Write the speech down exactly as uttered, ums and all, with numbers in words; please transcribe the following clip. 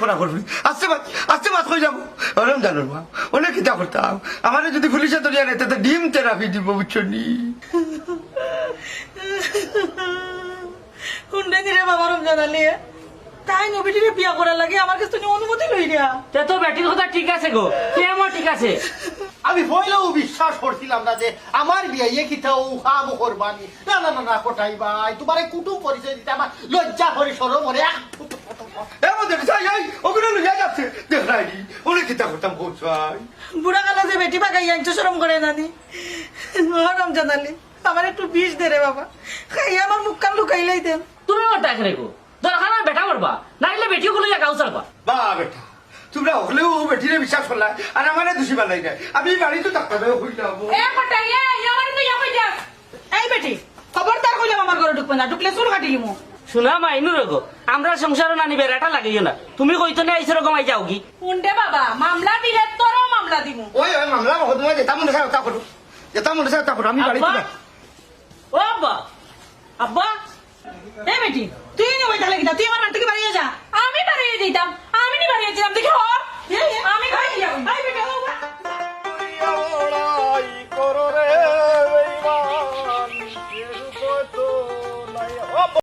পড়া করবি। আস্তে মাত, আস্তে মাত কই যাবো। ওরম জানোর মা, অনে কিতা করতাম? আমারে যদি পুলিশে ধরিয়া নেয়, তাতে ডিম থেরাপি দিব, বুঝছো নি? হুনরে নি রে বাবা রমজান আলী, তাইন অউ বেটিরে বিয়া করার লাগি আমার কাছ থাকি অনুমতি লইরা। তে তো বেটির কথা ঠিক আছে গো, প্রেমও ঠিক আছে। আমি পয়লাউ বিশ্বাস করছিলাম না যে আমার বিয়াইয়ে কিতা অউ কাম করবা নি। না, না, না, না, কটাই ভাই, তুমারে কুটুম পরিচয় দিতে আমার লজ্জা করে, শরম করে। আহ! এ মদন, যাই, এই, ওগুলো লইয়া যাচ্ছে। দেখ নাই নি, অনে কিতা করতাম, বুঝ ভাই। বুড়া কালে যে বেটি বাগাই আনছো, শরম করে না নি? ও রমজান আলী, আমার একটু বিষ দে রে বাবা, খাইয়া আমার মুখখান লুকাইলাই দেন। তুমি আমার ডাক রেখো, দরকার হয় বেটা মরবা, নাইলে বেটিও গুলো ইয়া গাউ ছাড়বা। বা বেটা, তুমরা হকলেউ অউ বেটিরে বিশ্বাস করলায়, আর আমারে দোষী বানাইলায়। আমি ই বাড়িত থাকতাম নায়, কইলাম। এ কটাই, এ, ইয়া বাড়িত ইয়া কই যাস? এই বেটি, খবরদার কইলাম আমার ঘরো ঢুকবে না, ঢুকলে চুল কাটিলিমু। হুনো মাইনু রেখো, আমরার সংসারো নানি বেড়াটা লাগাইও না। তুমি কইতো না, আইসো রকম আই যাওগি। হুনরে বাবা, মামলা দিলে তোরও মামলা দিমু। ওই, ওই মামলা মকদ্দমা যেতা মনে চায় অতা করো, যেতা মনে চায় অতা করো, আমি বাড়িত আব্বা? না। ও আব্বা, আব্বা, এ বেটি, তুই এনে বই থাকলে কিতা? তুই আমার বাড়ি থাকি